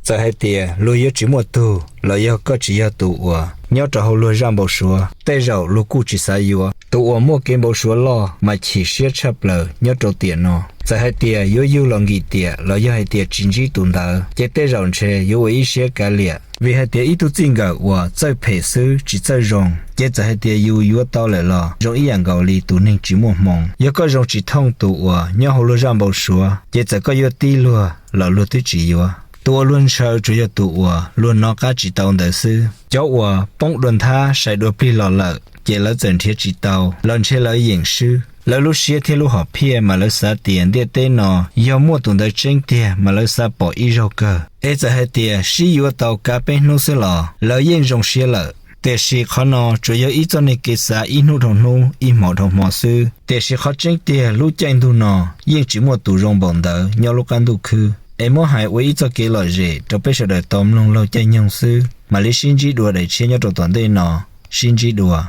Txawm hais tias luag yuav tsis muaj tug los yog koj tsis yog tus uas nyob rau hauv luag zaj npau suav, tej zaum luag kuj tsis xav yuav. Tus uas muaj kev npau suav loj mas chim siab tshaj plaws nyob rau tiam no. Txawm hais tias yuav yug los nkim tiam los yog hais tias tsis ntsib tus ntawd, ces tej zaum ntshe yuav ua ib siab kav liam. Vim hais tias ib tug txij nkawm uas txawj phem xwb tsis txawj zoo, ces txawm hais tias yus yuav tau lawm los zoo ib yam nkaus li tus neeg tsis muaj hmoov. Yog koj zoo tsis thooj tus uas nyob hauv luag zaj npau suav, ces txawm koj yuav tib luag los luag twb tsis yuav. Tus uas luag ntshaw tsuas yog tus uas luag nov qab tsis tau ntawd xwb. Cov uas poob dua nthab sai dua plig los lawm, ces lawv txawm nrhiav tsis tau los ntshe lawv yeem swb. Lawv lub siab thiab lub hom phiaj mas lawv xav tias ntiaj teb no yog muaj tus ntawd tseeb tiag mas lawv xav pom ib zaug kawg. Es txawm hais tias sib yuav tau kav peb hnub xwb los lawv yeej zoo siab lawm. Tiam sis qhov no tsuas yog ib txoj neeg kev xav ib hnub dhau hnub, ib hmo dhau hmo xwb. Tiam sis qhov tseeb tiag lub caij ntuj no yeej tsis muaj tus zoo npaum ntawd nyob lub qab ntuj khwb. Es muab hais ua ib txoj kev lom zem rau peb sawv daws tau mloog laug caij nyoog xwb, mam li sib ntsib dua daim tshiab nyob rau tom ntej no. Sib ntsib dua.